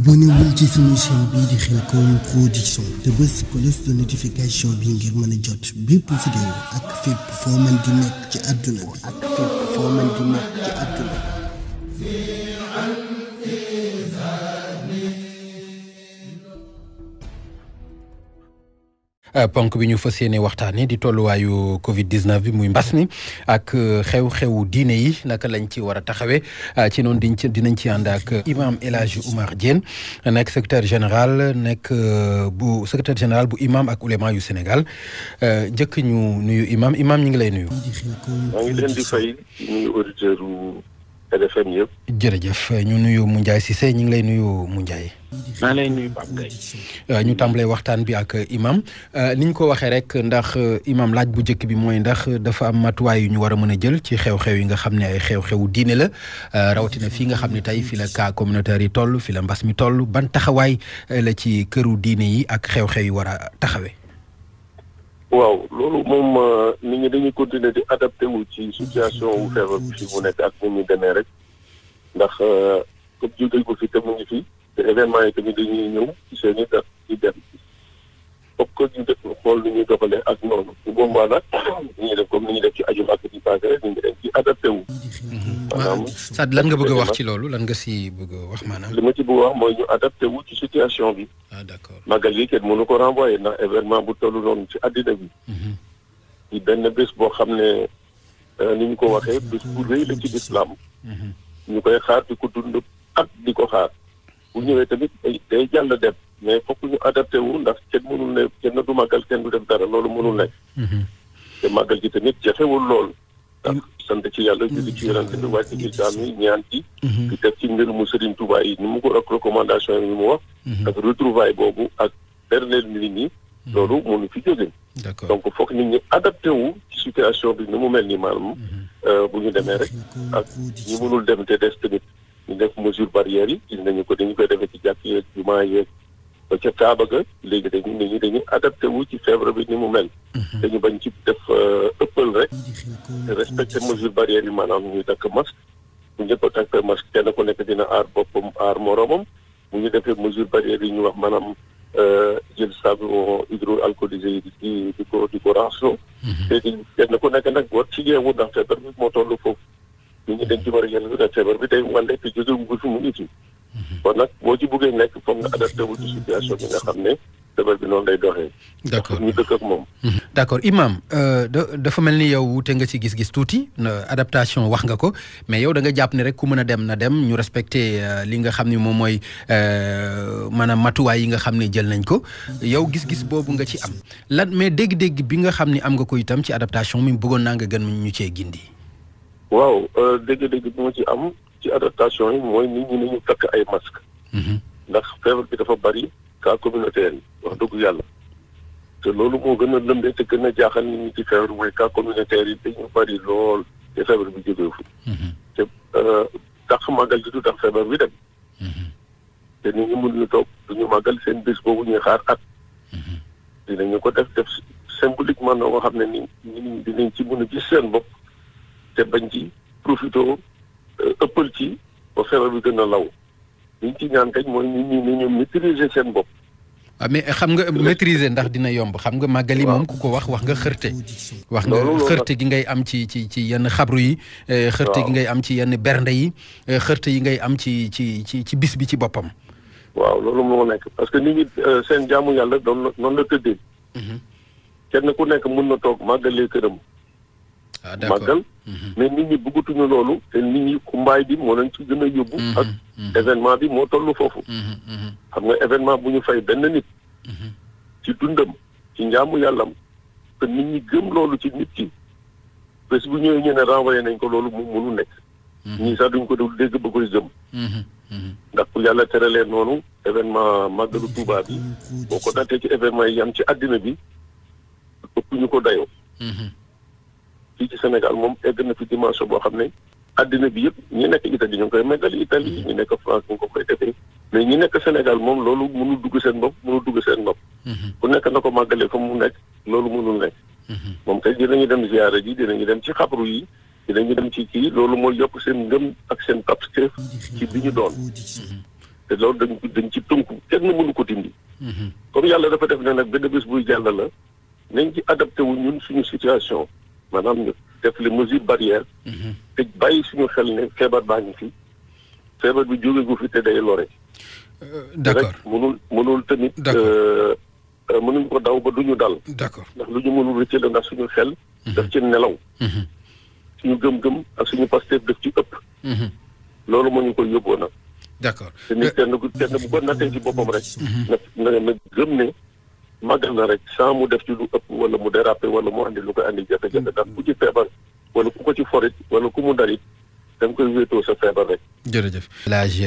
abonné wul ci sunu chaîne bii di Khelcom Production te bës cloche de notification bi ngir mën a jot bépp vidéo ak fépp foo mën di nekk ci àdduna bi ponk bi ñu fas yéene waxtaanee di tolluwaayu Covid 19 bi muy mbas mi ak xew-xewu diine yi naka lañ ci war a taxawee ci noonu dinañ ci ànd ak imam El Hadji Oumar Diène nekk secrétaire général bu imam ak ulema yu Sénégal njëkk ñu nuyu imam ñu ngi lay nuyu. maa ngi leen di fay nuyu auditeur RFM yëpp. jërëjëf ñu nuyu Moundiaye Cissé ñu ngi lay nuyu Moundiaye. maa lay nuyu Pape Gueye. ñu tàmbalee waxtaan bi ak imam ni ñu ko waxee rek ndax imam laaj bu njëkk bi mooy ndax dafa am matuwaay yu ñu war a mën a jël ci xew-xew yi nga xam ne ay xew-xewu diine la rawatina fii nga xam ne tey fi la cas communautaire yi toll fi la mbas mi toll ban taxawaay la ci këru diine yi ak xew-xew yi war a taxawee. waaw loolu moom nit ñi dañuy continuer di adapté wu ci situation wu feebar bi fi mu nekk ak ni ñu demee rek ndax comme jóge ko fi te mu ngi fi. te événement yi tamit dañuy ñëw ci seen i def di dem foog ko ñu def xool ni ñuy doxalee ak noonu bu boobaa nag ñu def comme ni ñu def ci aju ak di passé rek ñu ngi leen ci adapté wu. maanaam lan nga bëgg a wax ci loolu lan nga si bëgg a wax maanaam. li ma ci bëgg a wax mooy ñu adapté wu ci situation bi. d'accord màggal yi kenn mënu ko renvoyer ndax événement bu toll noonu ci àddina bi. ci benn bés boo xam ne ni ñu ko waxee bés bu rëy la ci lislaam ñu koy xaar di ko dund ak di ko xaar. bu ñëwee tamit day jàll dem mais fokk ñu adapté wu ndax kenn mënul ne kenn du màggal kenn du def dara loolu mënul nekk. te màggal gi tamit jafewul lool. ndax sant ci yàlla julli ci yonent bi wàcc ci jaam yi ñaan ci. di def ci mbirumu Serigne Touba yi ni mu ko ak recommandation yi mu wax. ak retrouvaille boobu ak berneel nit ñi. loolu mënu fi jóge. d'accord donc fokk nit ñi adapté wu ci situation bi ni mu mel nii maanaam. bu ñu demee rek ak ñi mënul dem te des tamit. ñu def mesure barrières yi gis nañu ko dañu koy defee ci jàkk yeeg jumaa yeeg ba ca Kaaba ga léegi dañuy adapté wu ci feebar bi ni mu mel. dañu bañ ci def ëppal rek te respecté mesure barrières yi maanaam ñuy takk masque bu ñëpp a takk masque kenn ku nekk dina aar boppam aar moromam bu ñu defee mesure barrières yi ñu wax maanaam jël savon hydroalcoolisé yi di ko raxasoo. te kenn ku nekk nag war ci yeewu ndax feebar bi moo toll foofu. nit ñi dañ ci war a yéen a feebar bi day wàlle te jóge wu fi mu ngi ci. kon nag boo ci bëggee nekk foog nga adapté wu ci situation bi nga xam ne feebar bi noonu lay doxee. d'accord ñu dëkk ak moom. d'accord imam dafa mel ni yow wute nga ci gis-gis tuuti adaptation wax nga ko mais yow da nga jàpp ne rek ku mën a dem na dem ñu respecté li nga xam ne moom mooy maanaam matuwaay yi nga xam ne jël nañ ko yow gis-gis boobu nga ci am lan mais dégg-dégg bi nga xam ne am nga ko itam ci adaptation mi bëggoon naa nga gën ñu cee gindi. waaw dégg-dégg bi ma ci am ci adaptation yi mooy nit ñi nañu takk ay masque ndax feebar bi dafa bari cas communautaire yi wax dëgg yàlla te loolu moo gën a lëmbee te gën a jaaxal nit ñi ci feebar bi mooy cas communautaire yi dañu bari lool te feebar bi jógee fu te tax màggal gi du tax feebar bi dem te nit ñi mën ñu toog duñu màggal seen bés boobu ñuy xaar at dinañu ko def symboliquement noo nga xam ne nit ñi dinañ ci mën a gis seen bopp te bañ ci profité ëppal ci ba feebar bi gën a law liñ ci ñaan kañ mooy nit ñi ni ñu maîtriser seen bopp. waaw mais xam nga maîtriser ndax dina yomb xam nga màggali moom ku ko wax nga xërte. wax nga xërte gi ngay am ci yenn xabru yi. xërte gi ngay am ci yenn bernde yi. xërte yi ngay am ci bis bi ci boppam. waaw loolu moo nekk parce que nit ñi seen jaamu yàlla noonu la tëddee. kenn ku nekk mën na toog màggalee këram. ah d'accord màggal mais nit ñi bëggatuñu loolu te nit ñi kumbaay bi moo leen ci gën a yóbbu ak événement bi moo toll foofu xam nga événement bu ñu fay benn nit ci dundam ci njaamu yàllam te nit ñi gëm loolu ci nit ki bés bu ñëwee ñu ne renvoyé nañ ko loolu mu mënu nekk ñii sax duñ ko dul dégg ba koy gëm ndax ku yàlla teralee noonu événement màggalu Tuubaa bi boo ko nattee ci événement yi am ci àddina bi ëpp ñu ko dayoo fii ci Sénégal moom egg na fi dimension boo xam ne àddina bi yëpp ñi nekk Italie ñu ngi koy màggal Italie ñi nekk France ñu ngi ko koy defee mais ñi nekk Sénégal moom loolu mënul dugg seen bopp ku nekk na ko màggalee fa mu nekk loolu mënul nekk moom kay dinañu dem ziyaara ji dinañu dem ci xabru yi dinañu dem ci kii loolu mooy yokk seen ngëm ak seen capacité ci bi ñu doon te loolu dañ ci tënku kenn mënu ko dindi. comme yàlla dafa def ne nag benn bés buy jàll la nañ ci adapté wu ñun suñu situation maanaam ñu def les mesures barrières. te bàyyi suñu xel ne feebar baa ngi fi feebar bi jóge gu fi te day lore. d'accord rek mënul tamit. mënuñ ko daw ba duñu dal. d'accord ndax lu ñu mënul rëcc la ndax suñu xel. daf ci nelaw. suñu gëm-gëm ak suñu Pastef daf ci ëpp. loolu moo ñu koy yóbboo nag. d'accord te nit kenn bu ko nattee ci boppam rek. na gëm ne màggal na rek sans mu def ci lu ëpp wala mu déraper wala mu andi lu koy andi jafe-jafe ndax ku ci feebar wala ku ko ci forit wala ku mu dalit da nga koy wéetoo sa feebar rek. jërëjëf El Hadj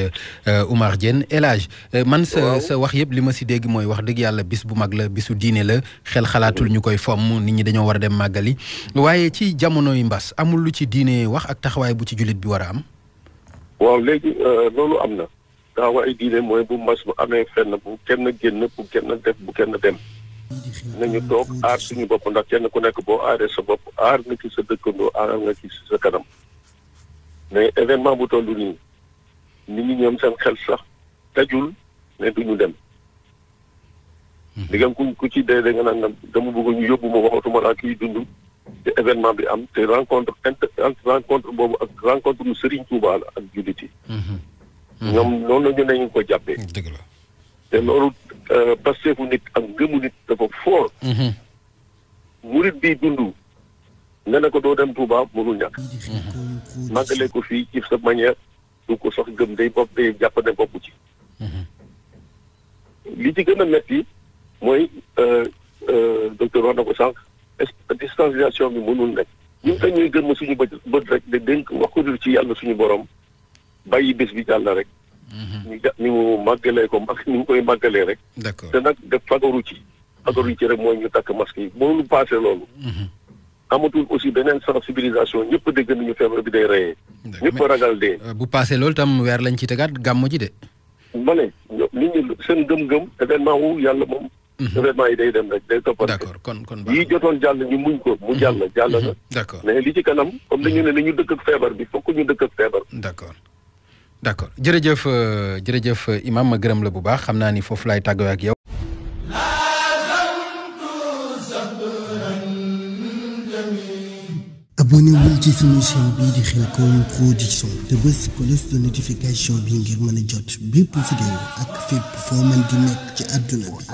Oumar Diène El Hadj man sa wax yëpp li ma si dégg mooy wax dëgg yàlla bis bu mag la bisu diine la xel xalaatul ñu koy fomm nit ñi dañoo war a dem màggali waaye ci jamonoy mbas amul lu ci diine wax ak taxawaay bu ci jullit bi war a am. waaw léegi loolu am na taxawaay diine mooy bu mbas bu amee fenn bu kenn génn bu kenn def bu kenn dem nañu toog aar suñu bopp ndax kenn ku nekk boo aaree sa bopp aar nga ci sa dëkkandoo aar nga ci sa kanam mais événement bu toll nii nit ñi ñoom seen xel sax tajul ne duñu dem. diggam ku ci dee da nga naan dama bëgg ñu yóbbu ma waxatuma laa kiy dund te événement bi am te rencontre boobu ak rencontre lu Serigne Touba la ak jullit yi. ñoom noonu la ñu nañu ko jàppee. dëgg la te loolu pasteefu nit ak gëmu nit dafa fort. murit bi dund nga ne ko doo dem Touba mënul ñàkk. màggale ko fii ci sa manière du ko sax gëm day jàpp ne bopp ci. li ci gën a metti mooy docteur wax na ko sànq distanciation bi mënul nekk. ñun dañuy gëm suñu bët rek de dénk wax ko ci yàlla suñu borom bàyyi bés bi jàll rek. ñu màggalee ko ni ñu koy màggalee rek. d'accord te nag def fagaru ci rek mooy ñu takk masque yi mënul passé loolu. amatul aussi beneen sensibilisation ñëpp dégg nañu feebar bi day reyee. ñëpp ragal dee. bu passé loolu tam weer lañ ci tegaat gàmmu ji de. ma ne nit ñi seen gëm-gëm événement wu yàlla moom. événement yi day dem rek day toppal. d'accord kon yii jotoon jàll ñu muñ ko mu jàll na. d'accord mais li ci kanam comme dañu ne nañu dëkk ak feebar bi fokk ñu dëkk ak feebar. d'accord jërëjëf imam ma gërëm la bu baax xam naa ni foofu laay tàggoo ak yow. abonnez-vous ci suñu chaîne bii di Khelcom Production te bës cloche de notification bi ngir mën a jot bépp vidéo ak fépp foo mën di nekk ci àdduna bi